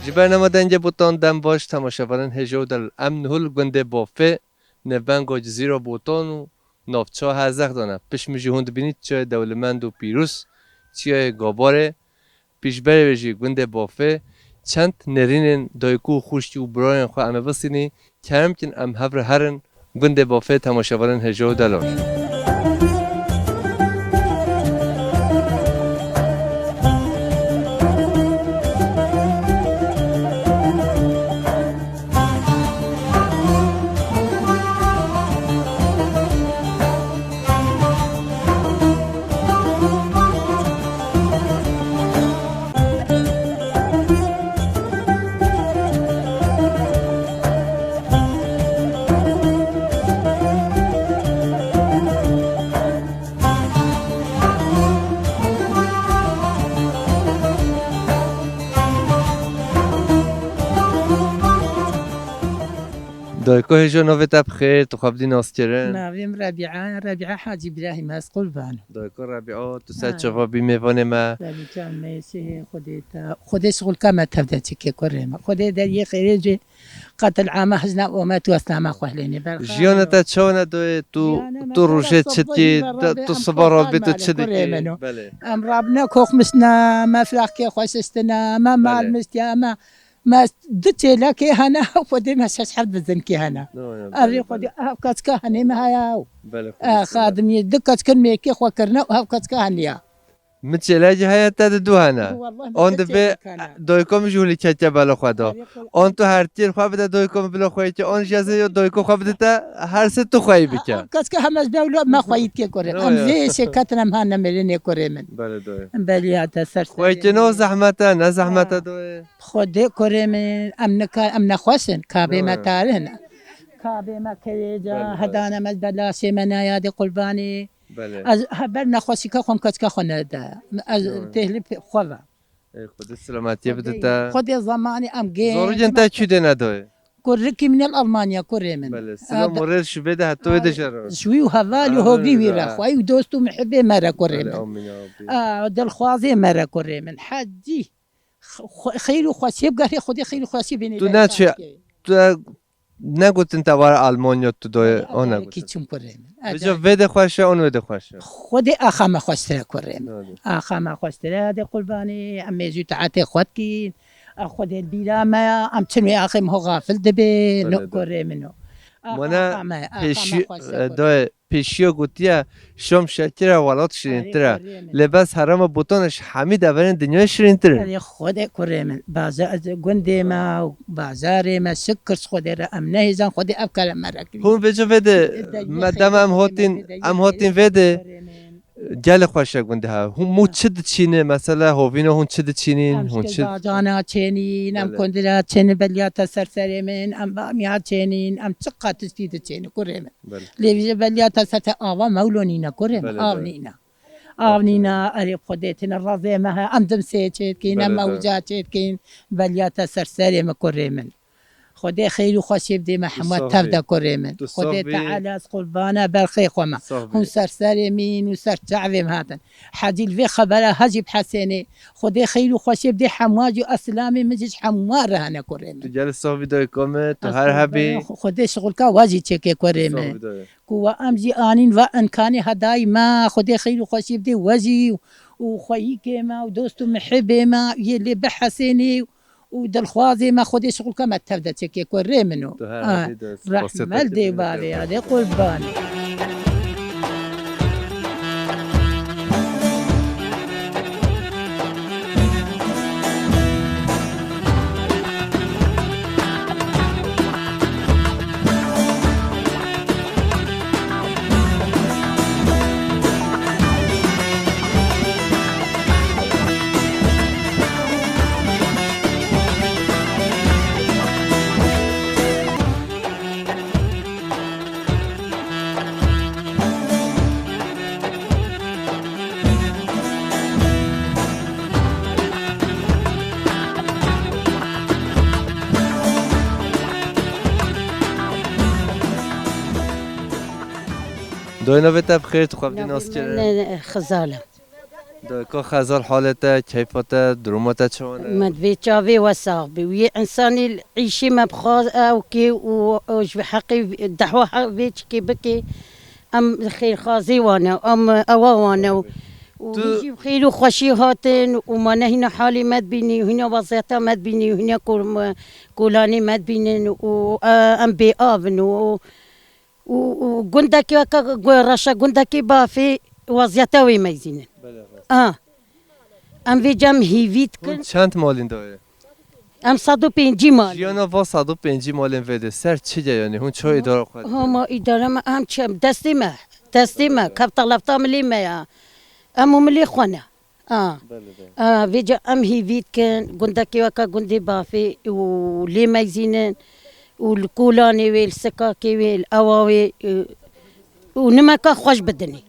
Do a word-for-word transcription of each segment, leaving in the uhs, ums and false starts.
Ji bernama Dengê Botan dem baş temaşevanên hêja û delal. Em niho li gundê Bafê, nêvbengo Cizîra Botan û navça Herzexdan e. Pişt min jî hûn dibînît çiyayê dewlemend û pîroz, çiyayê Gabarê. Piştberê wê jî gundê Bafê çend nêrînên dayik û xwişk û birayên xwe em ê bistînî. Kerem kin em hev re herin gundê Bafê temaşevanên hêja û delal. Dayko hêja, navê te bi xêr, tu xwe bidî naskirin. Navê min Rebîa, Rebîa Hacî Îbrahîm, ez qurban. Dayko Rebîa, tu ser Ha. çava bî mêvanê me. Rebîa me sê Xwedê te, Xwedê şixulka me tev de çike kurê me. Xwedê deriyê xêrê jê Qetil ama hizna omet û eslama xwe hilênê berxan. Jiyana te çawa ne doyê tu, Jiyana me tu te rojê re çi sabah dikî, yî ve te, rabê tu em siba xwe rabê tu malê çi kurê dikî? Min o. Belê. Em rabine koxmisna, me filaxkê xwe şiştina, me mal Belê. Mistiya, me, me du çêlekê hene, Xwedê me şeş heft bizinkê hene. No, ya, Evê belê, Xwedê belê. Ev keçka henê me haya. Belê, Xwedê Eh, sima. Xadimî du keçkin mêkê xwe kirine û ev keçka heniya. Min çêlekî heye te di du hene. Wallahî min On di divê çêlek hene. Doyko min jî hûlî keke bela xwe da. Erê xwe On tu her tîr xwe bide doyko min bila xwe yekê. On jî ez ê doyko xwe bide te her se tu xweyî bike. Keske heme ez bewlo me xweyî dike kurê. Yo, Em yo. Zê şêketin em han nemelê nê kurê min. Belê doyê. Em belî ya te ser Xweyî serê ke no min. Zehmet e, ne zehmet e Ha. Doyê. Xwedê kurê min, em nika, em nexweş in, kabê Yo, me yo. Tarih ne. Kabê me keyê ca, Belê, belê. Hedane me belaşê me nayadê qurbanê. Belê. Ez heber nexweşîka xwe em keçika xwe nede. Ez Hı. Têhlî pê-, xwe ve. Ê, Xwedê selametiyê bide te. Xwedê zemanî em gê. Zorî cin te çi dê nedoyê? Kurikî min el Almanya kurê min. Belê. Silam Ebe- morêl şibê de hetoyê de jero. Ji wî û hevalî Amin, hogî wî re. Xweyî û dost û mihibê me re kurê Belê, min. Amin ya Rabbi. A, dilxwazê me re kurê min. Hecî. Xwe-, xeyr û xweşiyê bigerê, Xwedê xeyr û xweşiyê bênê Tu berê ne çi, çakê. Tu negotin te were Almanya tu doyê, Ay, o ay, negotin. Ki çim kurê min. Vêca Acayip. Vê de xweş e, on wê de xweş e. Xwedê axa me xweştire kurê min. Hadi. Axa me xweştire de qurbanê, em mêjû taetê xwe dikîn. A Xwedê bîra me, em çin wê axê min ho xafil dibe, Belê, no belê. Kurê min o. Axa, Mana axa me, axa me pêşî-, xweştire e, kurê. Doyê, Pêşiya gotiye, Şam şekir e, welat şirîntir e. Erê, kurê min. Lê bes herema Botan ji hemî deverên dinyayê şirîntir e. Erê, Xwedê kurê min. Baza-, ez, gundê me û bazarê me, şikir Xwedê re, em nehêzan Xwedê ev kere me re kirî. Hûn vêca vê de, Ê, de me yê dem em xêrê hatin, me de yê em hatin xêrê vê de, kurê min. Gelê xweş e gundê ha. Hûn mû Ha. Çi diçîne? Mesela hovîna hûn çi diçînîn? Em Hûn şikir çi bacana çênîn, em Belê. Kundira çênîn, beliya te ser serê min, em bamiya çênîn, em çiqa tiştî diçênî kurê min. Belê. Lê vî beliya te ser te ava mewlo nîne kurê min, Belê, av belê. Nîne. Av Okey. Nîne, erê Xwedê tine razê me he, em dimsê çêdikîn, em Belê, belê. Mewca çêdikîn, beliya te ser serê min kurê min. Xwedê xeyr û xweşê bidê me Tu hemû sax tev bî. De kurê min. Tu sax Xwedê bî. Teala ez qurbana berxê xwe me. Sax bî. Hûn ser serê min û ser çavê min hatin. Hecî li vê xebera hecî bi Hesênê. Xwedê xeyr û xweşê bidê hemûa jî, eslamê min jî ji hemûa re hene kurê min. Tu gelê sax bî dayika me, tu Ez her hebî. Xwedê şixulka wa jî çêkê kurê min. Sax bî dayê. Ku we em jî anîn va imkanê hedayî me, Xwedê xeyr û xweşî bidê we jî û xweyîkê me û dost û mihibê me yê lê bihesênê û dilxwazê me, Xwedê şixulka me tev de çêkê kurê min o. Tu her Ah, hebî de, rehmet dê bavê ya dê qurban. Doyê navê te bi xêr, tu xwe bidî Navê nas min, kirin. E, Xizal e. Ka Xezal, halê te, keyfa te, duruma te çawa ne? Me divê çavê we sax be. Wî însanî îşê me bixwaz ew kê û, û ji heqê dehwa he-, vê çikê bike. Em xêrxwazê wan e, em ewa wan e. Û Tu- wî jî bi xêr û xweşî hatin û ma ne hîna halê me dibînî, hîna weziyeta me dibînî, hîna kol-, kolanê me dibînin û, e, em bêav in û, û, û gundekî weke gu-, reşa gundekî bafê weziyeta wê meyzînin. Belê, rast. A. Em vê cem hîvî dikin. Hûn çend malên de ye? Em sed û pêncî mal. Jiyana va sed û pêncî malên vê de ser çi ye, yanî hûn çawa îdara xwe dikin? Homa îdara me, em çi, em destê me, destê me, kefta lefta milê me ya. Em û milê xwe ne. A. Belê, belê. A, vêca em hîvî dikin, gundekê weke gundê bafê û lê meyzînin û li kolanê wê, li sikakê wê, li ewa wê, û nimeka xweş bidinê.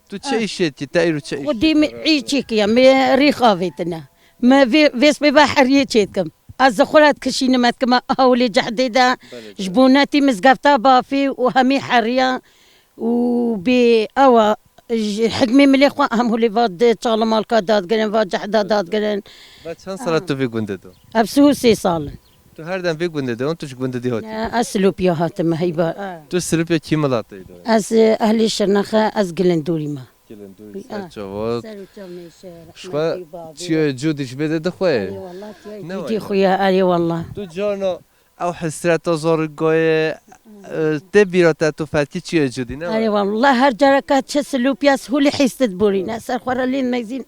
Tu çi A. îşê dikî? Te îro çi îşê Xwedî min dikî? Îçê kiya, me rîx avêtine. Me vê, vê sibê ve heriyê çê dikim. Ez ji xwe re dikişînim, ez dikime hewlê cehdê de, Belê, ji belê. Bo netî mizgefta bafê û hemî heriya û bê ewa, ji hikmê milê xwe em hûlê va di çalimalka dadigirin, va cehda dadigirin. Ve çend sala tu vê gundê de? Ev sih û sê sal in. Tu her dem vê gundê de, tu ji gundê dî hatî? Ne, ez Silopya hatime, heyba. Tu Silopya kî miletê de? Ez, e, ehlê Şirnexe, ez Gilendorî me. Gilendorî, Ha, ser çava. Ser û çavê şer, Ji xwe rehmetî babê. Çiyo cûdî ji bê de dixwe? Erê wallah, çiyo Ne cûdî waye? Xuya, erê wallah. Tu carna ew hesreta zor goye, e, tê bîra te, tu fetkî çiyo cûdî, ne Erê waye? Wallah, her careka çi Silopya hûlî hîstit borîne, ser xwe re lê meyzîn.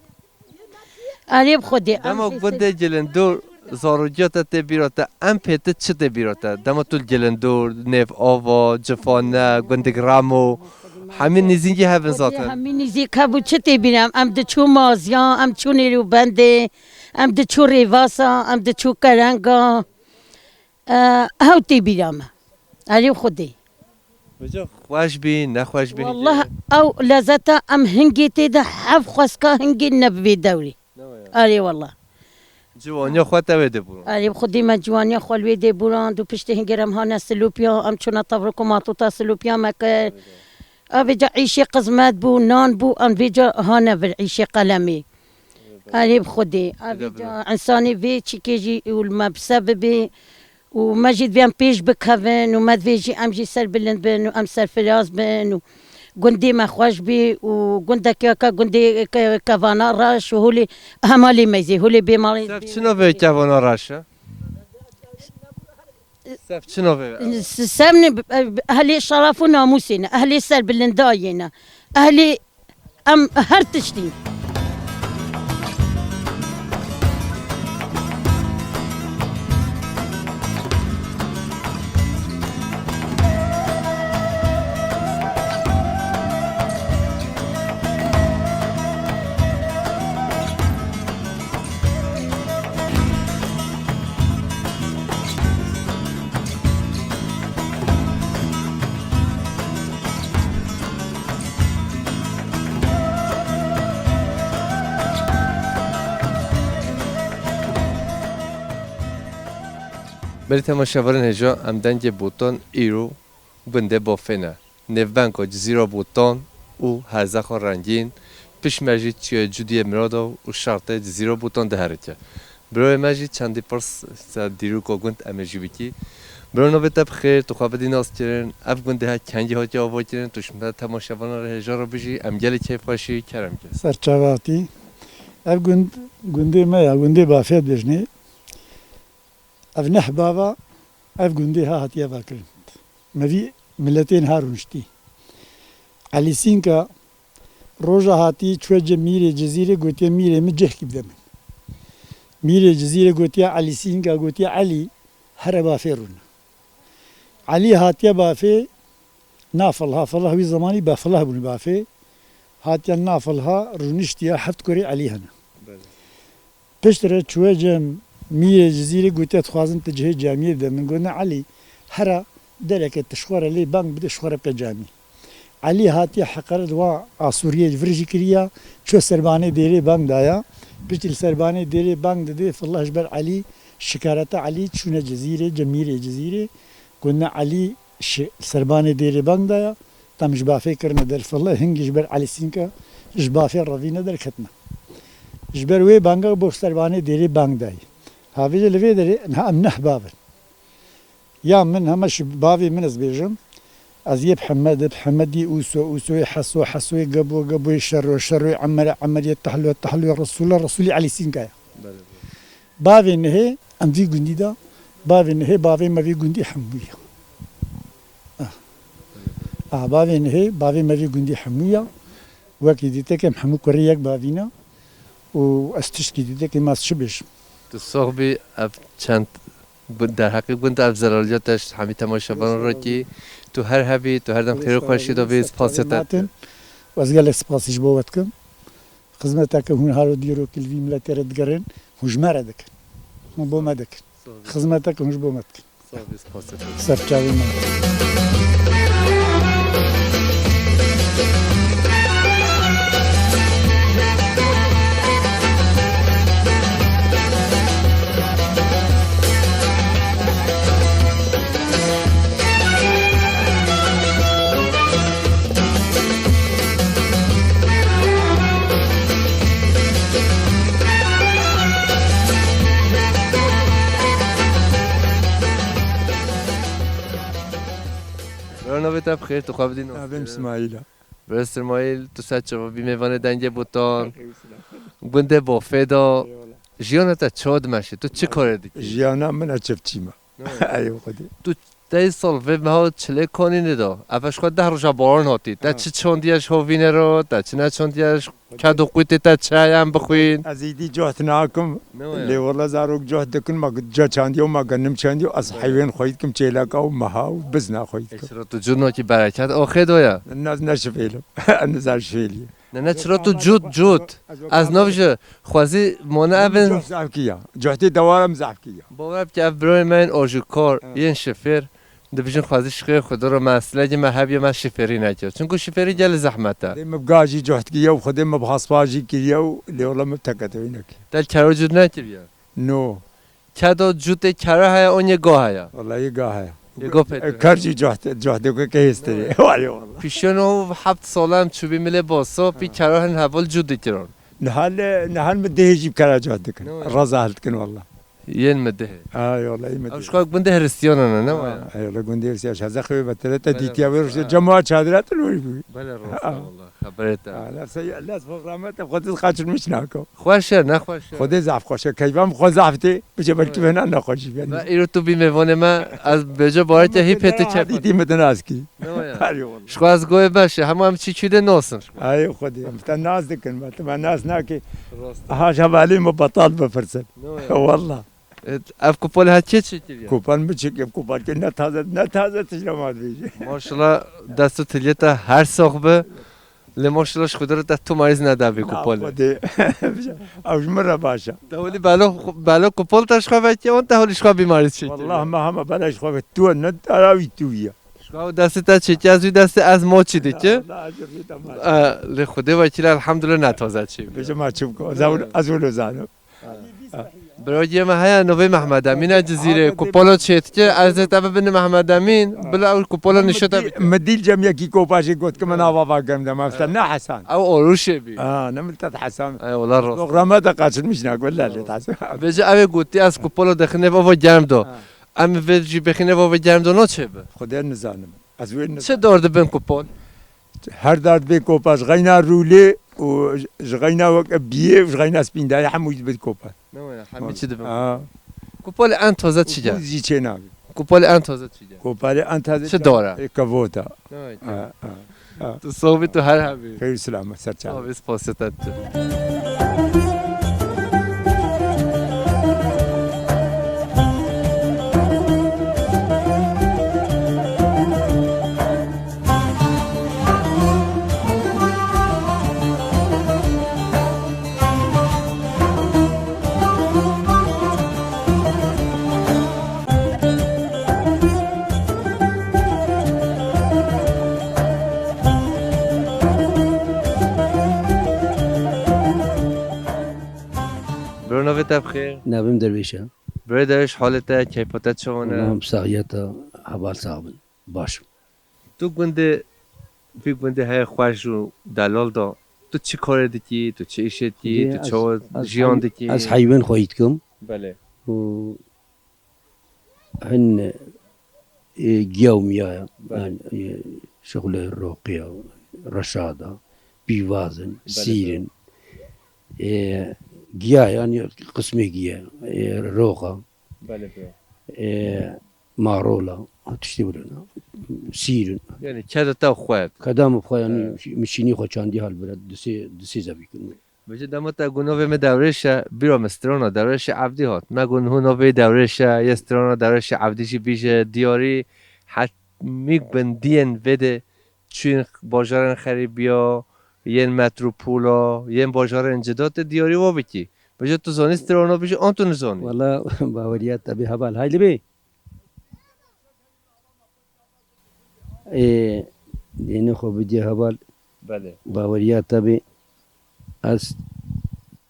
Erê bi Xwedê, em Dema hîstit gundê Gilendor zarogiya te tê bîra te, em pê tu çi tê bîra te? Dema tu Gilendor, Nêv Ava, Cifane, gundik Ramo, hemî nîzîngî hev in Xwedê zaten. Hemî nîzîk hebû, çi tê bîra em? Em diçû Maziya, em çû Nêrûbendê, em diçû Rêvasa, em diçû Kerenga. E, hew tê bîra me. Erê Xwedê. Vêca xweş bî, nexweş bî Wallah, hingê? Ew lezeta em hingê tê de hev xweska hingê ne bi vê dewrê. Ne waya? Erê wallah. Ciwaniya xwe te wê dê bûran. Erê Xwedê me ciwaniya xwe li wê dê bûran. Du piştê hingê re em hane Silopya, em çûne tevrik û matûta Silopya me kir. Evêca îşê qizmet bû, nan bû, em vêca hane vir îşê qelemê. Erê bi Xwedê. Evêca însanê vê çîkê jî û li me bi se bibê. Û me jî divê em pêş bikevin û me divê jî em jî serbilind bin û em serfiraz bin û gundê me xweş bî û gundekê weke gundê ke-, kevana reş û holê hema lê meyzê, holê bêmalê Sev çi navê kevana reş e? Sev çi navê? S-, sev ne, ehlê şeref û namûsê ne, ehlê serbilindayê ne, ehlê Em her tiştî. Belê temaşevanên hêja, em dengê Botan îro gundê Bafê ne. Nêvbenga Cizîra Botan û Herzexa Rengîn, pişt me jî çiya Cudiyê Miradaw û şertê Cizîra Botan diherike. Birayê me jî çendî pirs ser dîroka gund em ê jî bikî. Biro navê te bi xêr, tu xwe bidî naskirin. Ev gundê he kengî hatiye avakirin, tu ji me temaşevanan re hêja re bijî, em gelê keyfxweşî kerem ke. Serçava hatî. Ev gund, gundê me ya, gundê Bafê dibêjinê. Ev neh bava, ev gundê ha hatiye vakirin. Me vî miletên ha rûniştî. Elî Sînka roja hatî çûye cem Mîrê Cizîrê, gotiye, "Mîrê min cihkî bide min." Mîrê Cizîrê gotiye Elî Sînka, gotiye, "Elî, here bafê rûne." Elî hatiye bafê, na filha, filha wî zemanî befilh bûn bafê. Hatiye na filha, rûniştiye, heft kurê Elî hene. Belê. Piştre çûye cem Mîrê Cizîrê, gotiye, "Dixwazim tu cihê camiyê bide min." Got, "Ne Elî, here dereke tu ji xwe re lê bang bide, ji xwe re bike camî." Elî hatiye heqeret wa Asûriyê ji vir jî kiriya, çûye serbanê dêrê bang daya. Piştî li serbanê dêrê bang didê, fillah ji ber Elî, şikareta Elî çûne Cizîrê, cem Mîrê Cizîrê. Got, "Ne Elî, şi-, serbanê dêrê bang daya, tam ji bafê kirine der." Fillah hingî ji ber Elî Sînka ji bafê revîne derketine. Ji ber wê banga bo servanê dêrê bang dayî. Havê jî li vê derê niha em neh bav in. Ya min hema ji bavê min ez bêjim, ez yê bi Hemed, bi Hemedî Ûso, Ûsoyê Heso, Hesoyê Gebo, Geboyê Şero, Şeroyê Emerê, Emerê Tehlo, Tehloyê Resûla, Resûlî Elî Sînkaya. Bavê nihê em vî gundî de, bavê nihê bavê me vî gundî hemû ye. Ah. Ah, bavê nihê bavê me vî gundî hemû ye. Wekî dîtekê em hemû kurê yek bavî ne û ez tişkî dîtekê me ez çi bêjim? Tu sox bî, ev çend gu-, derheqê gund ev zelaliya te ji hemî temaşevanan re kî, tu her hebî, tu her dem xêr û xweşî de bî, spasiya te dikim. Û ez gelek spasî ji bo we dikim. Xizmeteke hûn halo dîrokî li vî miletê re digerin, hûn ji me re dikin. Hûn bo me dikin. Xizmeteke hûn ji bo me dikin. Ser çavê me. Bira navê te bi xêr, tu xwe bidî nas. Navê min Smaîl e. Bira Smaîl, tu ser çava bî mêvanê Dengê Botan. Gundê Bofê de. Eyvallah. Jiyana te çawa dimeşe? Tu çi karê dikî? Jiyana min a çiftçî me. Ey Xwedê. Tu tey sal vê meha çilê kanînê de. Ev ji xwe deh roja baran hatî. Te çi çandiye ji hovînê re, te çi neçandiye ji ked û qûtê te çi heye em bixwîn? Ez îdî cehd nakim. Ne waya? Lê wela zarok cehd dikin, ma ca çandiyo, ma genim çandiyo, ez heywen xweyî dikim, çêleka û meha û bizna xweyî dikim. Ê, çira tu cûd nakî bereket axê do ya? Ne, ne şifêlim. Ez nizan şifêliyim. Ne, ne, çira tu cût, cût. Ez nav ji xwezî mane evin. Cût zehf kiya. Cuhtê dewaram zehf kiya. Bawer bike ev birayê me yên ajûkar, yên şifêr, dibijin xwezî şixê Xwedê re me silagê me hebiye me şifêrî nekir. Çunku şifêrî gelê zehmet e. Xwedê me bi gajî cuht kiriye û Xwedê me bi haspa jî kiriye û lê wela me bi teketewî nekir. Te li kero cût nekiriye? No. Kedo cûtê kera heye, on yê go heye. Wallahî ga heye. Yê go pê. E, ker jî cuhd-, cuhdê ku ke hêstirê. Wayê wallah. Pîşeno heft sala em çûbî milê Boso, pî kera hin heval cû dikirin. Nihal, nihal mi dihê jî bi kera cuhd dikin. Ne waya? Raza hil dikin wallah. Yên mi dihê. Ay wallah, yên mi dihê. Ew ji xwe gundê Hristiyanan e, ne waya? Ay wallah, gundê Hristiyan. Şaza xewe betele te dîtiya wê rojê cema çadira tu lor bû. Bele rast e wallah. Xeberê te. Ha, lef sey, lef xwe rahmet, xwe diz kaçırmış nako. Xweş e, ne xweş e? Xwedê zaf xweş e. Keyfa min xwe zaf tê. Bice belkî vêna nexweşî bî. Ve îro tu bî mêvanê me, ez bêje bareke hî pê tu keyfa. Dîtî min nas kî. Ne waya? Her yol. Ji xwe ez goyê beş e. Hema em çî çû de nosin. Ay Xwedê. Em te nas dikin me. Tu me nas nakî. Rast. Aha hevalê me betal bifirsin. Ne waya? Wallah. E, ev kupol her kê çêkiriye? Kupol mi çêkir, kupol ke ne taze, ne taze tişt ma dibêje. Maşallah, dest û tiliyê te her sax be. Lê maşallah ji Xwedê re te tu marîz neda vê kupolê. Xwedê. Ew ji min re baş e. Te holî belo, belo kupol te ji xwe vekê, wan te holî ji xwe bîmarî çêkiriye. Wallah me hema bela ji xwe ve tu ne darawî tu ye. Ji xwe destê te çêkir, ez wî destê ez moçî dike. Wallah, ez rî te ma. E, lê Xwedê wekîl elhamdulillah ne taze çêbû. Bêje ma çi biko, ez ew, ez wilo zanim. Birogê me heye, navê Mehmed Emîn e, Cizîrê. Kupolo çêdike, ez ê te bibînim Mehmed Emîn, bila ew kupolo nişo te bike. Mi dîl cem yekî kopajê got ki min ava va germ de, ma işte ne Hesan. Ew Oruşê bî. Ha, ne min te Hesan. Ey, wala rast. Programa da kaçırmış ne, wala lê Hesan. Bêje ew ê gotî ez kupolo dixinê ava germ do. Ha. Em vê jî bixinê ava germ do no çê bi? Xwedê nizanim. Ez wê nizanim. Çi dar dibin kupol? Her dar dibê kopa ji xeyna rûlê û ji xeyna weke biyê û ji xeyna spîndayê hemû dibê kopa. Ne waya, hemî çi dibin? Ha. Kupolê en taze çi ye? Bûz jî çê nabî. Kupolê en taze çi ye? Kupolê en taze çi dor e? Ê kevota. Ne waya. Ha, ha, ha. Tu sohbî tu her hebî. Xeyr selamet, ser çav. Abi spasiya te dikim. Bro, navê te bi xêr? Navê min Derwêş e. Bro, Derwêş, halê te, keyfa te çawan e? Allah'ım saxiyeta, heval sax bin. Baş. Tu gundê, vî gundê heye xweş û delal da, Tu çi karê dikî, tu çi îşê dikî, Dê tu ez, çawa ez jiyan hey-, dikî? Ez heywan xweyî dikim. Belê. Û hin, e, giya û miya ye. Belê. Yani, e, şixulê roqiya, reşada, pîvazin, Belê, sîrin. belê. E, giya yani qismê giya, e, roqa. Belê, belê. E, marola, tiştê wilo ne. Sîrin. Yani keda te xwe. Keda min xwe yani Evet. min şînî xwe çandî hal bira, du sê, du sê zevî kirin. Bêje dema te got navê min Dewrêş e, bîra min strana Dewrêşê Evdî hat. Me got niha navê Dewrêş e, yê strana Dewrêşê Evdî jî bîje, diyarî hetmî gundiyên vê de çûyên bajarên xerîbiya, yên metropola, yên bajarên cida tê diyarî wa bikî. Bêje tu zanî strana bîje an tu nizanî? Wala baweriya te bê heval. Hayli bê. Ê, dêne xwe bidye heval. Belê. Baweriya te bê. Ez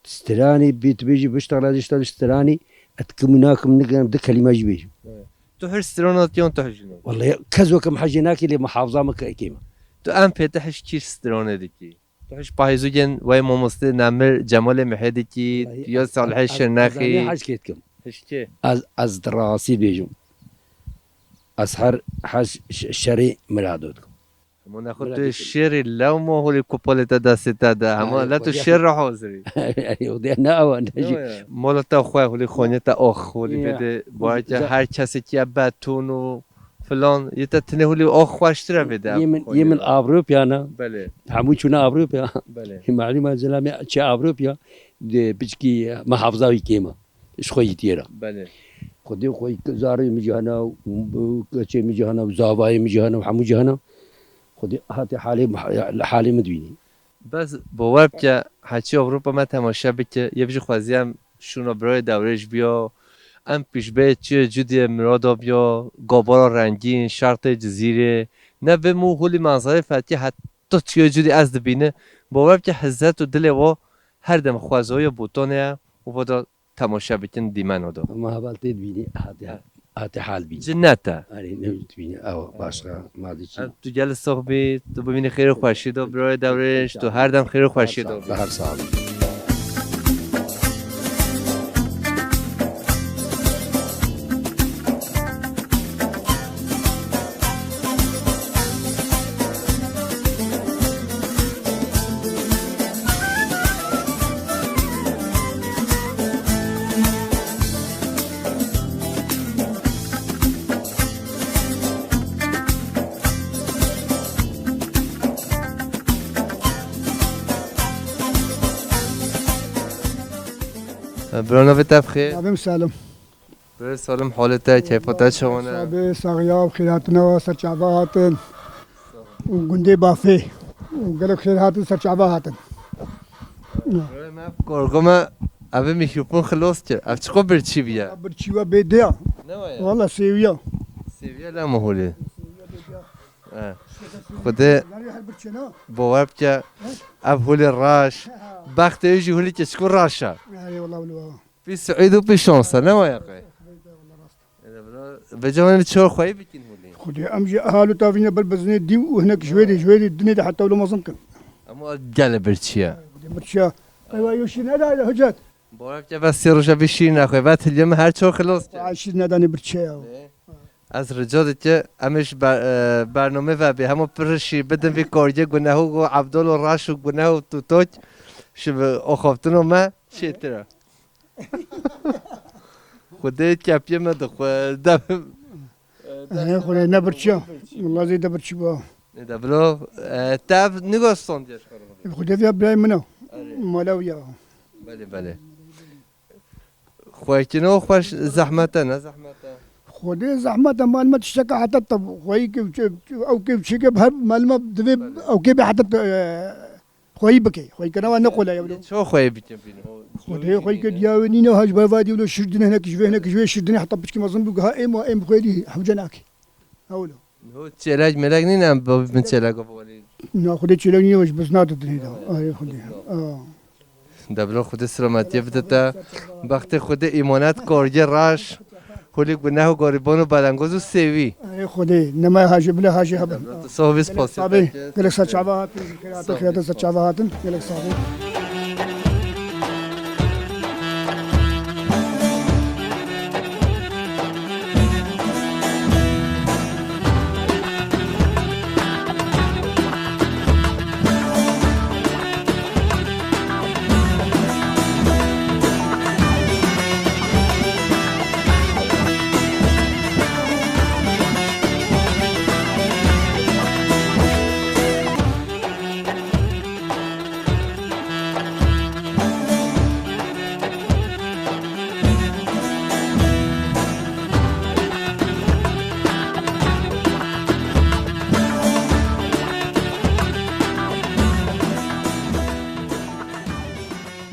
stranî bê tu bêjî biştexla dişta stranî, et kim û nakim nikim du kelîme jî bêjim. Evet. Tu her strana yan tu her jina? Wallahî kes weke min hejê nakê lê muhafaza min ke kêm e. Tu em pê te hiş kîr stranê dikî? Tu hiş pahêzûgên wey mamostê Nemir Cemalê Mihê dikî, Wallahî ya ez, Salihê ez, ez, Şirnexî? Ez hej kê dikim. Hiş kê? Ez, ez di rastî bêjim. Ez her, her ş-, ş-, şerê mirado dikim. Hema nexwe tu Mirado dikim. Şêrî lewma holî kopalê te destê te de. Hema Ay, le tu Xwedê. Şêr re hazirî. Xwedê ne awa ne jî. Mala te xwe holî xanê te ax holî Ya. bêde. Bareke Za- her kesekî ye beton û filan, yê te tinê holî ax xweştir e vê de. Yê min, yê min Avropya ne. Belê. Hemû çûne Avropya. Belê. Malûm e zilamê çi Avropya, de piçkî muhafaza wî kêm e. Ji xwe yî têra. Belê. Xwedê xwe yî zarê min cihana û keçê min cihana û zavayê min cihana û hemû cihana. Xwedê hatê halê, halê min dibînî. Bes bawer bike, heçî Ewropa me temaşe bike, yê bijî xwezî em şûna birayê Dewrêş biya, em pîşbeyê çiyê Cudiyê Mirada biya, gabara rengîn, şertê Cizîrê, ne vê mû holî menzerê fetî heta çiyê Cudî ez dibîni, bawer bike hizet û dilê wa her dem xwezayê botanê ye û vada temaşe bikin dîmena da. Ma heval tê dibînî, hatê, Ha. hatê hal bînî. Cinnet e. Erê, ne dibînî, ew, Ha. başqa, ma dî çi? Em tu gel sox bî, tu bimînî xêr û xweşî da, birayê Dewrêş, tu her dem xêr û xweşî da bî. Her sağ ol. Bira navê te bi xêr? Navê min Selim. Bira Selim, halê te, keyfa te çawan e? Sabe, saxiya û xêrhatina we ser çava hatin. Û gundê Bafê. Û gelek xêr hatin ser çava hatin. Bira me, korgo me, ev mikrofon xilos kir. Ev çiqo birçî bûye? Birçî we bê diya. Ne we ya? Wala sêwiya. Sêwiya la mihulê. Eh. Xwedê Zanî her birçî ne? Bawer bike, ev holê reş. Bextê wî jî holî keçik û reş e. Erê wala wala. Pî siîd û pî şans e, ne waya qey? Vêca em çor xweyî bikin holî. Xwedê em jî ehal û tavîne ber bizinê dîw û hinek ji wê dê, ji wê dê dinê de heta wilo mezin kin. Ama gele birçî ye. Xwedê birçî ye. Eywa yo şîr nedayê de Hicret. Bawer bike ve sê roja vî şîr nexwe, ve tilye min her çor xilos kir. Ay şîr nedanê birçî ye ya. Ê? Ez rica dike, em ê ji ber-, e, bername ve bê, hema pir şîr bidin vî kargê guneho û Evdal û Reş û guneho û Tutok ji axaftina me çêtir e. Xwedê kepiyê me dixwe. Dem-, Ê, xwedê ne birçî ya. Wala zêde birçî bû. Ê, de bilo, e, te ev nigo standiye ji xwe re? Xwedê viya birayê min e. Erê. Mala wî ya. Belê, belê. Xwekino xweş zehmet e, ne zehmet e? Xwedê zehmet e, malime tişteke heta te xweyî ke, ew ke çêke her malime divê Belê. ew kê bê heta te, e, Xweyî bike. Xweyîkirina we ne qole ye wilo. Çawa xweyî bikin bîn? Xwedê xweyî ke diya wê nîne ha ji ber vadî wilo şir dine hinek ji vê hinek ji wê şir dine heta piçkî mezin bû giha êm û êm xwedî hewce nake. Hewlo. Ho çêlek mêlek nîne em bibin çêlek welî. Na xwedê çêlek nîne ji bizna de dinê de. Ay xwedê. Aa. Deblo xwedê selametiyê bide te. Bextê xwedê îmanet kargê reş. Holî guneh û gariban û belengoz û sêwî. Ey Xwedê, nema hajî bila hajî hebin. Tu sohbî spasî. Gelek sax bî, gelek ser çava hatin, xêrata xêrata ser çava hatin, gelek sax bî.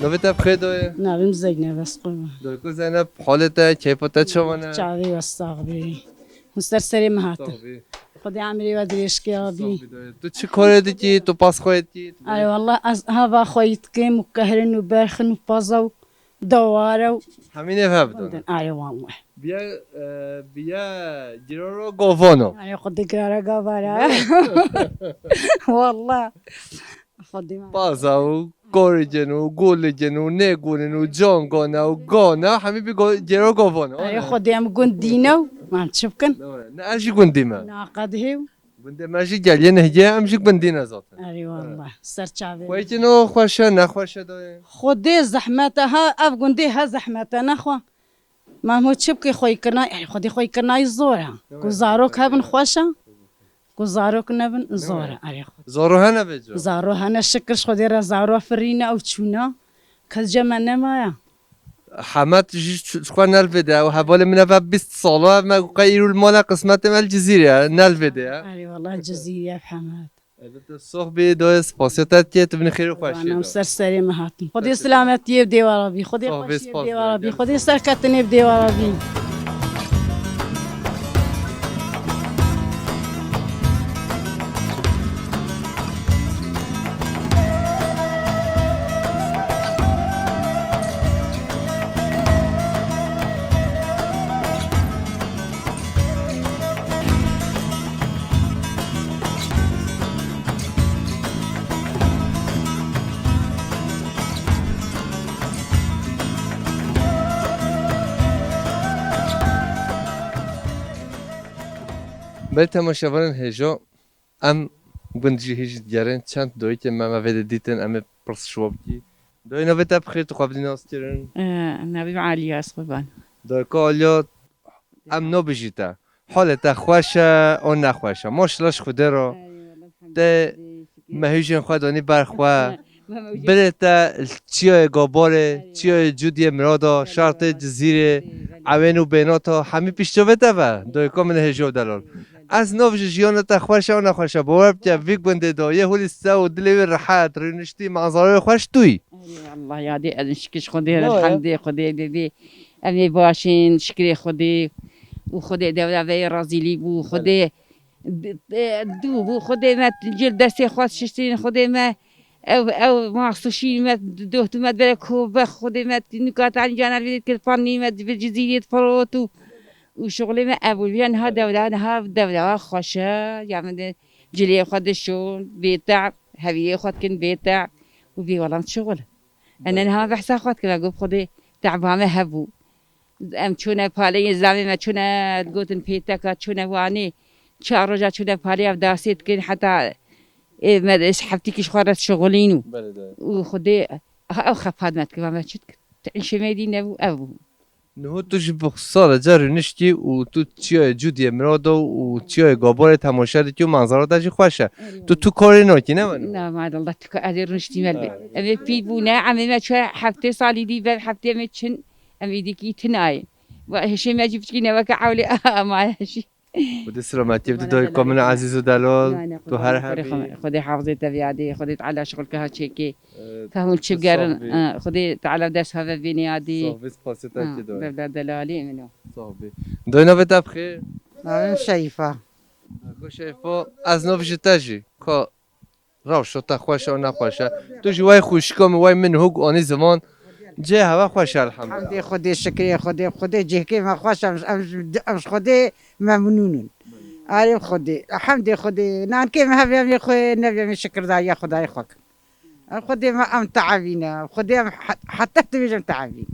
Navê te bi xêr dayê? Navê min Zeynep e, ez qurban. Dayko Zeynep, halê te, keyfa te çawa ne? Çavê we sax bî. Hûn ser serê min hatin. Sax bî. Xwedê emirê we dirêj ke abî. Sax bî dayê. Tu çi karê dikî? Tu paşxweyê dikî? Ay wallah, ez hava xweyî dikim û kehrin û berxin û paza û deware û Hemî nêv hev dane. Ay wallah. Biya, e, biya girara govano. Ay Xwedê girara govara. Wallah. Xwedê me. Paza û goricin û gulicin û nêgunin û cangana û gana hemî bi go-, gêro govana. Erê Xwedê em gundî ne û em çi bikin? Ne, ne, ez jî gundî me. Naqedhê û. Gundê me jî geliyê nehiyê em jî gundî ne zaten. Erê wallah. Ser çavê. Xweykin o xweş e, ne xweş e dayê? Xwedê zehmet e ha, ev gundê he zehmet e, nexwe. Mahmûd çi bike xweyîkirina, ey, xwedî xweyîkirinayî zor e. Ku zarok hebin xweş e, ku zarok nebin zor e. Erê xwedî. Zaro hene vêca? Zaro hene, şikir ji xwedê re zaro firîne ew çûna. Kes cem me nemaye. Hemed jî çi-, xwe nelvêde. Ew hevalê min e ve bîst sala, ev me qey îro li mala qismetê me li Cizîrê ye. Nelvêde ye. Erê wela Cizîrê ye Hemed. Elbette sox bê, dayê spasiya te dike, tu binî xêr û xweşiyê de. Ser serê me hatin. Xwedê silametiyê bi dêwara bî, Xwedê xweşiyê bi dêwara bî, Xwedê serketinê bi dêwara bî. Belê temaşevanên hêja, em gund jî hîj digerin, çend dayikên me me vê de dîtin, em ê pirs ji wan bikî. Dayê navê te bi xêr, tu xwe bidî nas kirin? Ee, navê min Aliya, ez qurban. Dayika Aliya, em nabijî te. Halê te xweş e, an nexweş e? Maşallah ji Xwedê re. Te mehûjên xwe danî ber xwe. Birê te çiyayê Gabarê, çiyayê Cudiyê Mirada, şartê Cizîrê, ewên û bênata, hemî piştavê te ve. Dayika min hêja û delal. Ez nav ji jiyana te xweş e, an nexweş e? Bawer bike, vî gundê de yê holî sew û dilê wê rehet, rûniştî, manzarayê xweş tûyî. Erê, Allah yadê, ez şikir ji Xwedê re, elhamdê Xwedê bê bê. Em ê baş in, şikrê Xwedê. Û Xwedê dewra vê razîlî bû, Xwedê d-, d-, dû bû, Xwedê me cil destê xwe şiştin, Xwedê me ew, ew maxsûşî me dohtû me bere ku be Xwedê me nûka tanî caner vê kir panî me di Cizîrê firot û, û şixulê me ev bû. Yan ha dewra, ha dewra xweş e, ya min de cilê xwe dişon, bê te, heviyê xwe dikin bê te û bê welam şixul. Ene niha behsa xwe dikim, got Xwedê teba me hebû. Em çûne paleyê zavê me, çûne digotin pêteka, çûne wanê. Çar roja çûne palê ev dasê dikin heta, ê, me de heftîkî ji xwe re şixulîn û. Belê de. Û Xwedê, ha, ew xepat me dikin, me çi dikin? Ti îşê me dî nebû, ev bû. Niho tu ji bi sala ca rûniştî û tu çiyayê Cûdiyê Mirado û çiyayê Gabarê temaşe dikî û manzara te jî xweş e. Tu, tu karê nakî, ne weno? Na, madallah, tu ka-, ez ê rûniştî me li bê. Em ê pî bûne, em ê me çûye heftê salî dî, ber heftê em ê çin, em ê dîkî tinayê. Wa hişê me jî piçkî ne weke ewlê amaye jî. Xwedê selametiyê bide dayika min ezîz û delal. Tu her hebî. Xwedê hafizê te biyadê, Xwedê Teala şixulke ha çêkê. Ee, Fehmûn çi tu bigerin, sax bî. Ha, Xwedê Teala dest have bênê yadî. Sax bî, spasê te Ha, kê dayê. Bevda delalê min o. Sax bî. Dayê navê te bi xêr? Navê min Şerîfa. Dayko Şerîfa, ez nav ji te jî. Ka rewşa te xweş e, nexweş e? Tu jî wey xwişka min, wey min hûk anî ziman. Cihê hewa xweş e, elhamdulillah. Hemdê Xwedê, şikrê Xwedê, Xwedê cihkê me xweş e, em, em, em ji Xwedê memnûn in. Arê Xwedê, hemdê Xwedê, nankê me hebe em ê xwe, nebe em ê şikirdariya Xwedayê xwe kin. Em Xwedê me em teevîne, Xwedê em he-, heta dibêjim teevîne.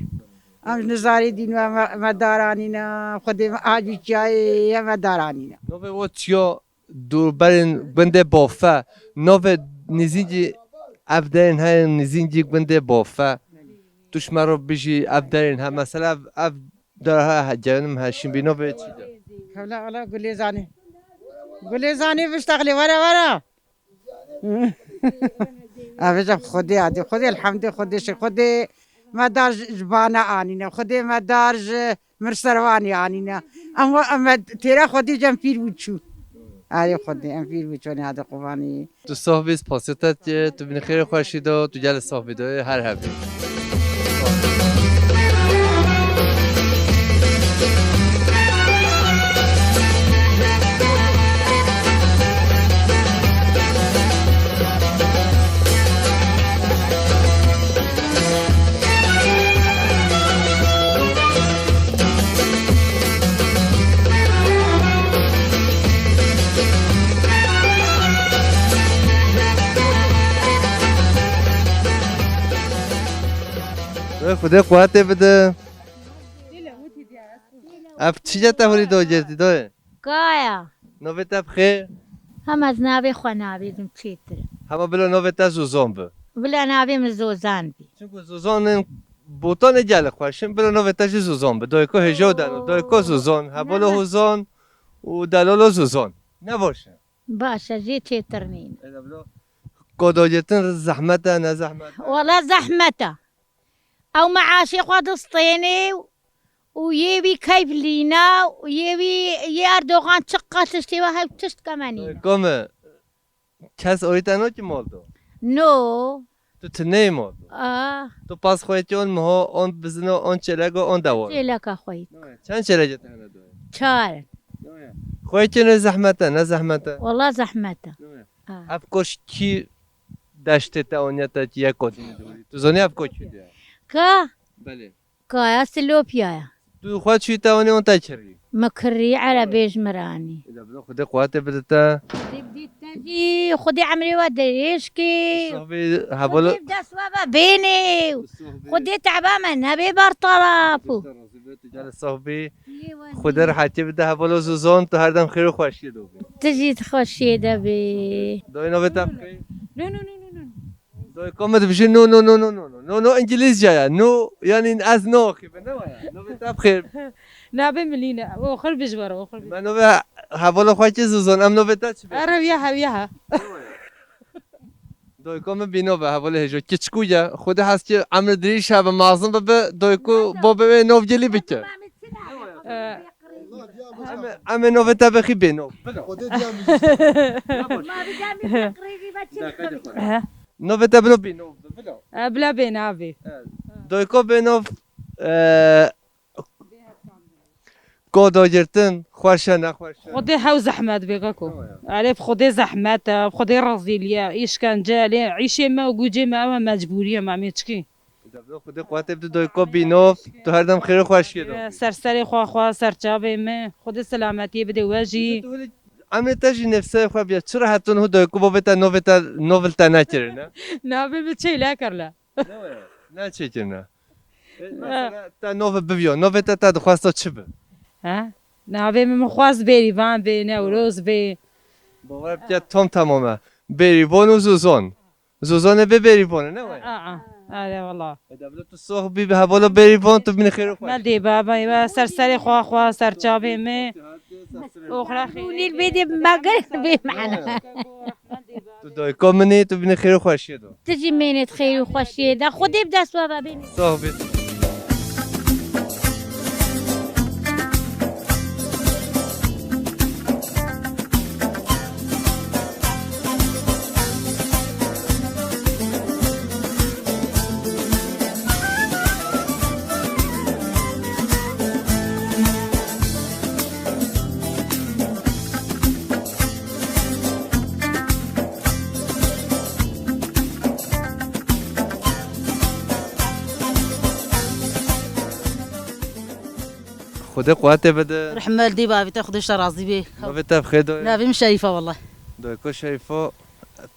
Em ji nizarê dîn me, me, me daranîne, Xwedê me acî çiyayê ye me daranîne. Navê we çi ye? Dûrberên gundê Bofe. Navê nêzîn jî ev derên hene nêzîn jî gundê Bofe. Tu ji me re bijî ev derên he. Mesela ev, ev dera he, he, cenim he, şîn bî navê çi de? Hewla, wala Gulêzanê. Gulêzanê biştexlê, were, were. Ev jî Xwedê adê. Xwedê elhamdê, Xwedê şi-, Xwedê me dar ji, ji bana anîne. Xwedê me dar ji Mirservanê anîne. Em wa-, em me têra Xwedê cem pîr bû çû. Arê Xwedê, em pîr bû çû, ne hadi qubanî. Tu soh bî, spasiya te, tu binî xêr û xweşî de, tu gelê soh bî de, her hebî. Wê Xwedê quwetê bide. Ev çi ye te hûrî do girtî doyê? Kaya. Navê te bi xêr? Hem ez navê xwe navêjim çêtir e. Hema bila navê te Zozan bi. Bila navê min Zozan bî. Çimku Zozanên Botanê gelek xweş in, bila navê te jî Zozan bi. Dayko hêjo dano, dayko Zozan, hebolo Hozan û delalo Zozan. Ne baş e? Baş e, jê çêtir nîne. Ê de bila, kodo girtin zehmet e, ne zehmet e? Wala zehmet e. Ew meaşê xwe distênê û, û yê wî keyf lîna û yê wî, yê Erdogan çiqa tiştê we hew tişt kemenî. Dayko min, kes orî te no ki mal do? No. Tu tineyî mal do? Ah. Tu pas xwe ki on miho, on bizino, on çêlego, on dewa? Çêleka xwe yî. Çend çêlekê te hene doyê? Çar in. Xwe ki ne zehmet e, ne zehmet e? Wala zehmet e. Ah. Ev koş kî deştê te oniye te ki yek odînê dûrî? Tu zonî ev koş kî diye? Ka? Belê. Kaya Silopyaya. Tu xwe çûyî te onî on te kirî? Me kirî, erebê ji min re anî. Ê de bila Xwedê quwetê bide te. Xwedê bide te jî, Xwedê emrê we dirêj kê. Soh bî, hebolo. Xwedê dest we ve bênê. Soh bî. Xwedê teba me nebe bertaraf. Xwedê razî be, tu gelê soh bî. Yê we Xwedê rehetiyê bide, hebolo Zozan, tu her dem xêr û xweşiyê de bî. Tu jî xweşiyê de bî. Doyê navê te bi xêr? No, no, no, no, no. Doyê ka me dibêje no, no, no, no, no, no. No, no, îngilîzce ye. No, yanî ez no axî be, ne waya. Navê te bi xêr? Navê min Lîne. Oxir bijwar, oxir bijwar. Me navê hevala xwe kê Zozan, em navê te çi be? Erewiya hewiya ha. Doyko min bîno be, hevalê hêjo. Kiçikû ye. Xwedê hez ki emir dirîj hebe, mezin bibe, doyko bo be wê nov gelî bike. Ee, Em, em ê novê te bixî bê nov. Bila. Xwedê diya min jî. He. Novê te bilo bê nov. Bila. E, bila bê navê. Evet. Doyko bê nov, e, kodo girtin, xweş e, nexweş e? Xwedê hew zehmet bê, kako. Tamam ya. Elê bi Xwedê zehmet e, bi Xwedê rezîlî ye, îşkence, elê îşê me û gucê me ew e, mecbûrî ye, me mê çikî. Deblo Xwedê quwetê bide, doyko bînov, tu her dem xêr û xweşiyê de. Ser serê xwe xwe, ser çavê me. Xwedê selametiyê bide we jî. Tu hûn emrê te jî nefsê xwe biye. Çi rehet tu niho doyko bavê te novê te, nov li te nekirine? Navê min çêlekir le. Ne waya, ne çêkirine. E, mesela te nov biviyo, novê te, te dixwesta çi bi? He? Navê min, min xwest Bêrîvan bê, Newroz bê. Bawer bike tam tamam e. Bêrîvan û Zozan. Zozanê bê Bêrîvan e, ne waya? Aa, aa. Are wala. E, deblo tu sox bî, bi hevala Bêrîvan, tu bînî xêr û xweş. Me dê baba, we ser serê xwe xwe, ser çavê me. Oxra xêr. Nîl bê dê me gir bê mehna. Tu dayika min î, tu bînî xêr û xweşiyê de. Tu jî mênêt xêr û xweşiyê de. Xwedê bi dest we ve bênî. Sox bî. Xwedê quwetê bide. Rehmet dê bavê te, Xwedê ji te razî bê. Navê te bi xêr doyê? Navê min Şerîf e wele. Doyko Şerîfo,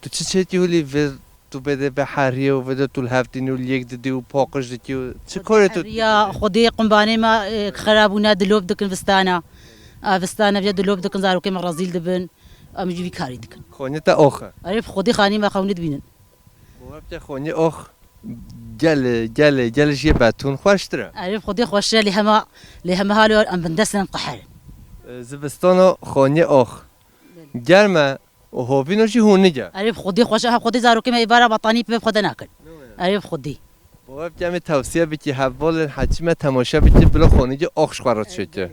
tu çi çêkî hûlî vê tu bê dê veheriyê û vê de tu li hev tînî û li yek didî û paqij dikî û çi korê tu dikî? Ya Xwedê qumbanê me, e, xerab bûne, dilop dikin vistana. A, vistana vê dilop dikin, zarokê me rezîl dibin. Em jî vî karî dikin. Xanî te ox e? Erê, bi Xwedê xanî me xewnî dibînin. Bo wê bike xanî ox gelê, gelê, gelê jiyê betûn xweştir e. Erê, bi Xwedê xweş e, lê hema, lê hema halo em bindest in, em qeher in. E, zivistano xanî ox. Germ e û hovîno jî hûnik e. Erê, bi Xwedê xweş e, ha Xwedê zarokê me êvara betanî bi xwe de nakin. Erê, bi Xwedê. Bo wê bike em ê tewsiye bikî, hevalên heçî me temaşe bikî, bila xanî ox ji xwe re çêke.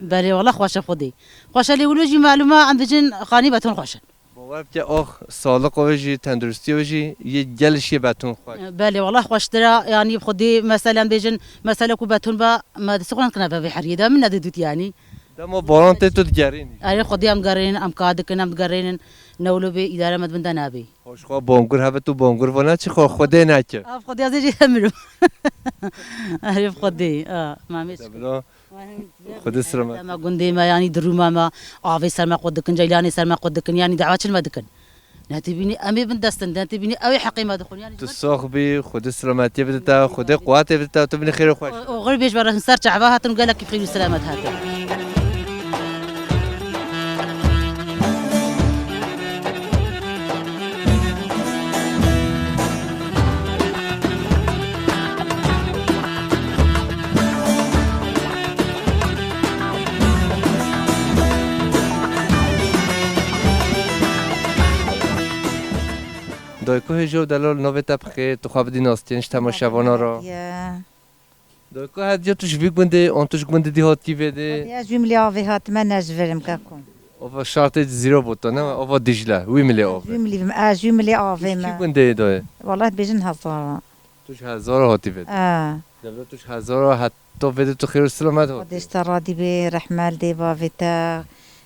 Belê, wela xweş e Xwedê. Xweş e, lê wilo jî malûm e, em dibêjin xanî betûn xweş in. Bo wê bike ox, saliqo wê jî, tenduristiya wê jî yê gelê jiyê betûn xweş. Belê, wela xweştir e, yanî Xwedê mesele em bêjin, mesele ku betûn be, me destê xwe nekirine ve vê heriyê de, min nedidût yanî. Dema baran tê tu digerînî? Erê Xwedê em gerînin, em ka dikin, em digerînin, ne wilo bê îdare me di bin de nabê. Hoş xwe bongur hebe tu bongur vana çi xwe Xwedê neke. Av Xwedê ez ê jî hemirim. Erê Xwedê, a, mamê. Xwedê selamet. Me gundê me, yanî dirûma me, avê ser me qut dikin, ceylanê ser me qut dikin, yanî dawa çil me dikin. Ne tê bînî em ê bin destin, ne tê bînî ew ê heqê me dixwin, yanî. Tu sox bî, Xwedê selametiyê bide te, Xwedê quwetê bide te, tu binî xêr û xweş. Oxir bêj, me re ser çava hatin û gelekî xêr û selamet hatin. Dayko hêja û delal, navê te bi xêr, tu xwe bidî naskirîn ji temaşevana re. Ye. Dayko, hediya tu ji vî gundê an tu ji gundê dî hatî vê dê? Hediya ji wî milê avê hatime, ne ji vir im keko. Ava şartê zîro bû to, ne? Ava Dîcle, wî milê avê. Ji wî milê, ez ji wî milê avê me. Tu ji kî gundê yê dayê? Wela dibêjin Hezara. Tu ji Hezara hatî vê dê? E. Dewlet, tu ji Hezara heta vê dê tu xêr û silamet hatî. Xwedê ji te radî bê, rehme li dê bavê te.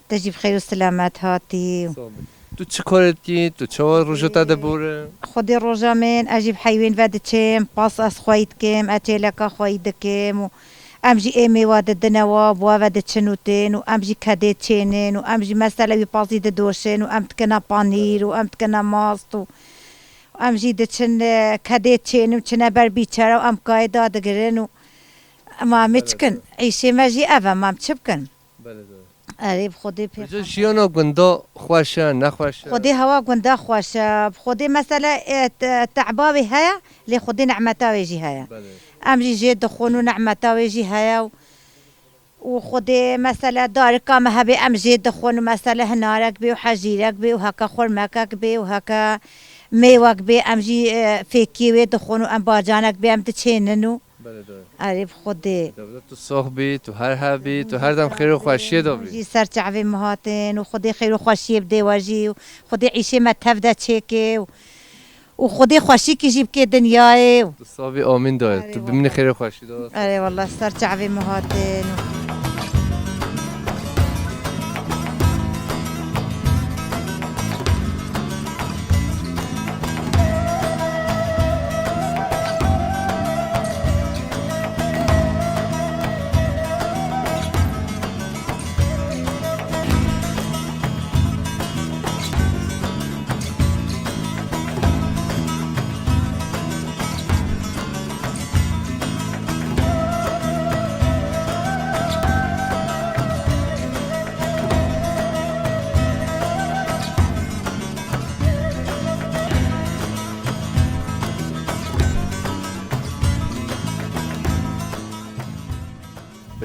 Te jî bi xêr û silamet hatî. Sağ ol. Tu çi karê dikî? Tu çawa roja te dibore? Xwedê roja min, ez jî bi heywên ve diçim, pas ez xweyî dikim, ez çêleka xweyî dikim û em jî ê mêwa didine wa, bi wa ve diçin û tên û em jî kedê çênin û em jî mesele wî pasî didoşin û em dikine panîr û em dikine mast û em jî diçin, e, kedê çênin û çine ber bîçera û em kayê dadigirin û ma em ê çi kin? Îşê me jî ev e, ma em çi bikin? Belê, doğru. Erê, bi Xwedê pê. Ji jiyana gunda xweş e, nexweş e? Xwedê hewa gunda xweş e. Bi Xwedê mesele, e, te-, te'ba wê heye, lê Xwedê nehmeta wê jî heye. Belê. Em jî jê dixwin û nehmeta wê jî heye û, û Xwedê mesele darika me hebe em jê dixwin û mesele hinarek bê û hejîrek bê û heke xurmekek bê û heke mêwek bê em jî, e, fêkê wê dixwin û em bacanek bê em diçênin û Belê, doğru. Erê, bi Xwedê. Dewlet, tu sox bî, tu her hev bî, tu her dem xêr û xweşiyê de bî. Jî ser çavê min hatin û Xwedê xêr û xweşiyê bidê we jî û Xwedê îşê me tev de çêkê û, û Xwedê xweşîkî jî bikê dinyayê û. Tu sax bî, amîn dayê. Erê, tu bimînî xêr û xweşî de. Erê, wallah, ser çavê min hatin û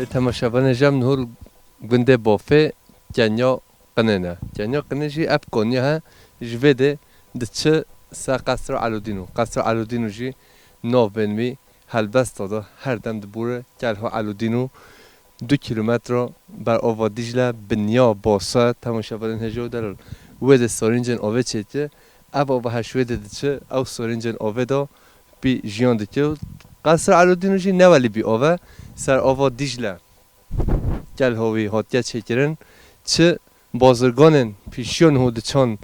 Ê temaşevanê cem, niho li gundê Bafê kenya Qinê ne. Kenya Qinê jî ev koniya he, ji vê dê diçi ser Qesra Elûdînû. Qesra Elûdînû jî navên wî helbesta de her dem dibûre Kelha Elûdînû. Du kîlometre ber ava Dîcle, binya basa, temaşevanên hêja û delal. Wê de serîncên avê çêke, ev ava her ji wê de diçe, ew serîncên avê de bî jiyan dike. Qesra Elûdînû jî ne welî bî ave, ser ava Dîcle. Kelha wî hatiye çêkirin, çi bazirganên pêşiya niho diçan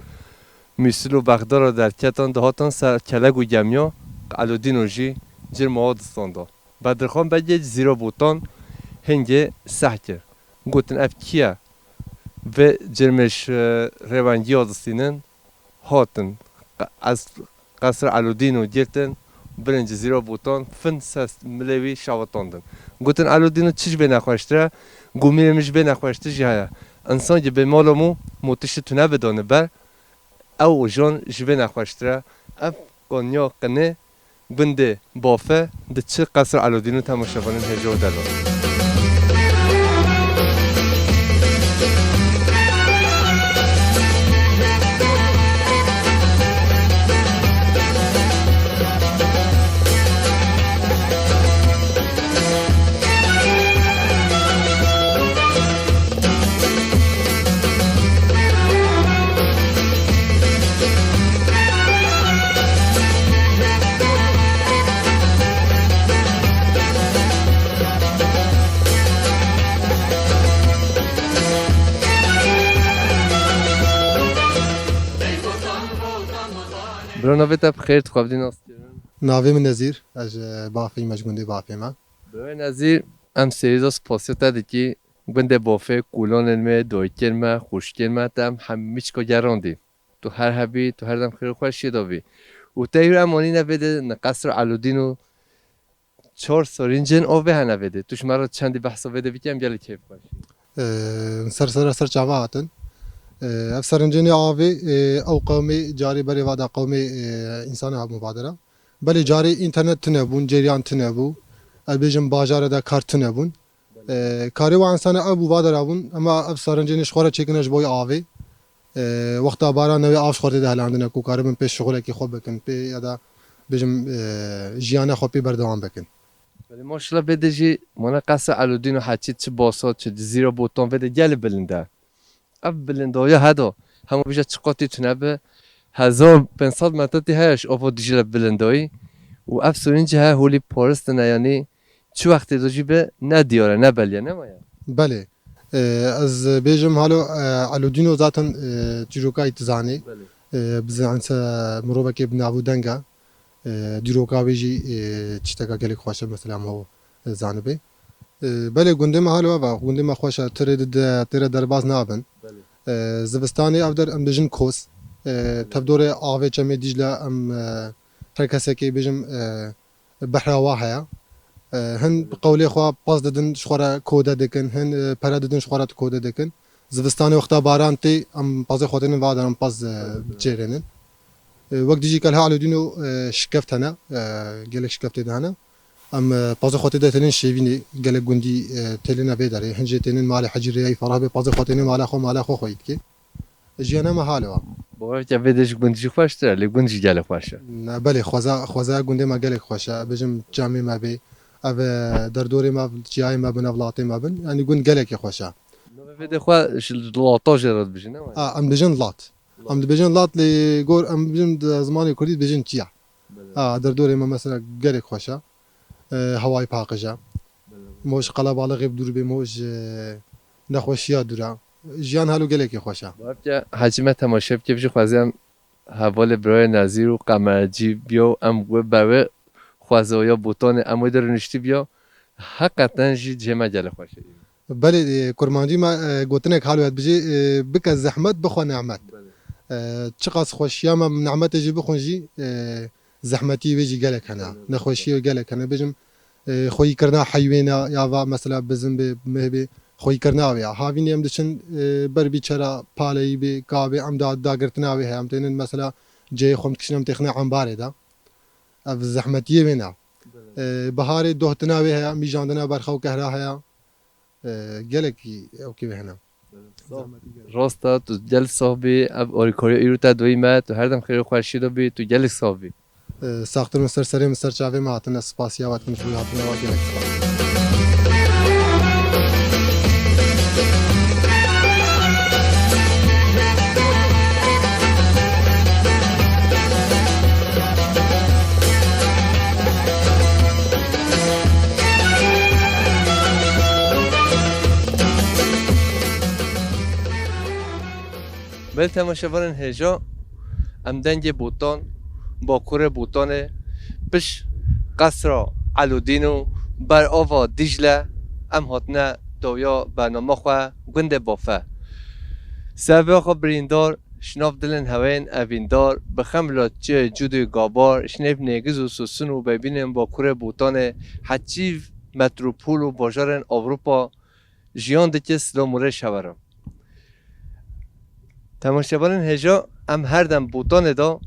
Mûsil û Bexda re derketan, dihatin ser kelek û gemiya, Elûdînû jî cir mawa distanda. Bedirxan Begê Zîro Botan, Hingê seh kir. Gotin, ev kî ye? Vê cirmêş, e, rêwengiya distînin, hatin. Qe-, ez-, Qesr Elûdîno girtin, bilind ji zîra botan, fin ser milê wî şewitandin. Gotin, Elûdîno, çi ji vê nexweştir e? Got, mîrê min ji vê nexweştir jî heye. Însan ki bê mala mû, mû tiştî tune bidane ber, ew jan ji vê nexweştir e. Ev kaniya qinê gundê Bafe diçi Qesr Elûdîno, temaşevanên hêja û delal. Bira, navê te bi xêr, tu xwe bidî nas kirin? Navê min Nezîr, ez ji Bafê me, ji gundê Bafê me. Birayê Nezîr, em serî de spasiya te dikî. Gundê Bafê, kolanên me, dayikên me, xwişkên me, te em hemî çika gerandî. Tu her hebî, tu her dem xêr û xweşiyê de bî. Û te îro em anîne vê de, ne Qesr Elûdîno, çar sirîncên avê hene vê de. Tu ji me re çendî behsa vê de bikî, em gelek kêfxweş in. Ee, ser sera ser çava hatin. Ee, ev sirîncên avê, ee, ew qewmê carê berê va da qewmê, ee, însanê ha mubadera. Belê carê înternet tune bûn, ceryan tune bû. Ez bêjim bajarê de kar tune bûn. Ee, karê wa însanê ev bû va dera bûn, ema ev sirîncên ji xwe re çêkine ji bo avê. Ee, wexta baran newê av ji xwe tê de helandine ku karibin pê şixulekî xwe bikin, pê ya da bêjim, ee, jiyana xwe pê berdewam bikin. Belê, maşallah, bê de jî mane Qesr Elûdîno heçî çi basa, çi di zîra botan vê de gelê bilind e. Ev bilindaya heda, hema bêje çi qatî tune bi, hezar pênc sed metre tê heye ji ava Dîcle bilindayî û ev sirîncî he holî paristine, yanî çi wextê de jî bi ne diyar e, ne belî ye, ne maye? Belê. Ee, ez bêjim halo, ee, Elûdîno zaten, ee, çîrokayî tu zanî. Belê. Ee, bi zan-, se mirovekê bi nav û deng e. Ee, dîroka wê jî, ee, tişteka gelek xweş e, mesela, em ho, ee, zanibê. Ee, belê, gundê me halo ev e, gundê me xweş e, tu rê dide, tê re derbas nabin. Belê. Ee, zivistanê ev der em dijin kos. Ee, tevdorê avê çemê Dîcle em, ee, her kesekê bêjim, ee, behra wa heye. Ee, hin bi qewlê xwe pez didin, ji xwe re kode dikin, hin, ee, pere didin, ji xwe re kode dikin. Zivistanê wexta baran tê, em pezê xwe tênin va der, em pez, ee, çêrênin. Ee, wek dijî ke li Elûdîno, ee, şikeft hene, ee, gelek şikeftê de hene. Em, ee, pezê xwe tê de tênin şêvînê, gelek gundî, ee, têlêne vê derê. Hin jê tênin malê Hecî Rêyayî Ferah bê, pezê xwe tênin mala xwe, mala xwe xweyî dikê. Jiyana me halo e. Bawer ke vê de ji gund jî xweştir e, lê gund jî gelek xweş e. Ne, belê, xweza, xwezaya gundê me gelek xweş e. Bêjim çemê me bê, ev, e, derdorê me, çiyayê me bin, ev latê me bin. Yanî gund gelekî xweş e. Navê vê de xwe ji lata jê re dibêjin, ne wayî? A, em dibêjin lat. Lat. Em dibêjin lat, lê gor em bêjin di zimanê kurdî dibêjin çiya. Belê. A, derdorê me mesela gelek xweş e. E, hewayî paqij e. Belê. Mo ji qelebalixê bi dûr bê, mo ji nexweşiya dûr e. Jiyan halo gelekî xweş e. Bawer ke hecî me temaşe bike, jî xwezî em hevalê birayê Nezîr û Qemercî biyo, em wê ber wê xwezaya botanê em wê de rûniştî biyo. Heqeten jî cihê me gelek xweş e. Belê, e, kurmancî me, e, gotinek halo ye dibêje, e, bike zehmet, bixwe nimet. Belê. E, çiqas xweşiya me, nimetê jî bixwin jî, e, zehmetî wê jî gelek hene. Belê. Nexweşiyê gelek hene. Bêjim, e, xweyîkirina heywêna ya va mesela bizin bê, meh bê, xweyîkirina wê ya. Havînê em diçin, e, ber bî çera paleyî bê, ka bê, em da, dagirtina wê heye. Em tênin mesela cihê xwe em dikişin, em têxine embarê de. Ev zehmetiyê wê ne. Belê. E, biharê dohtina wê heye, mîjandina berxa û kehra heye. E, gelekî ewkê wê hene. Belê. Zehmetî gelek. Rast e, tu gel sax bî, ev alîkariya îro te doyî me, tu her dem xêr û xweşî de bî, tu gelek sax bî. E, saxtir min ser serê min ser çavê min hatine, spasiya we dikim ji bo hatine we gelek spas. Belê temaşevanên hêja, em dengê Botan, bakurê Botanê, pişt qesra Elûdîn û ber ava Dîcle, em hatine dawiya bernama xwe gundê Bafe. Servê xwe birîndar, şinav dilên hewên evîndar, bi xem la çiyê cûdê gabar, şinêv nêgiz û susun û bêbînên Bakurê Botanê, heçîv metropol û bajarên Ewropa jiyan dike, silam û rêş hewe re. Temaşevanên hêja, em her dem Botanê de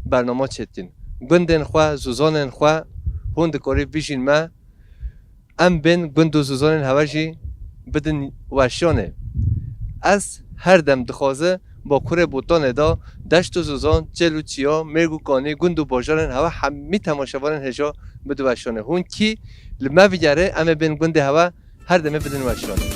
bernama çêdikin. Gundên xwe, zozanên xwe, hûn dikarî bijîn me. Em bên gund û zozanên hewe jî bidin weşanê. Ez her dem dixwaze Bakurê Botanê de deşt û zozan, çêl û çiya, mêrg û kanî, gund û bajarên hewe hemî temaşevanên hêja bidin weşanê. Hûn kî li me vigerê, em ê bên gundê hewe her demê bidin weşanê.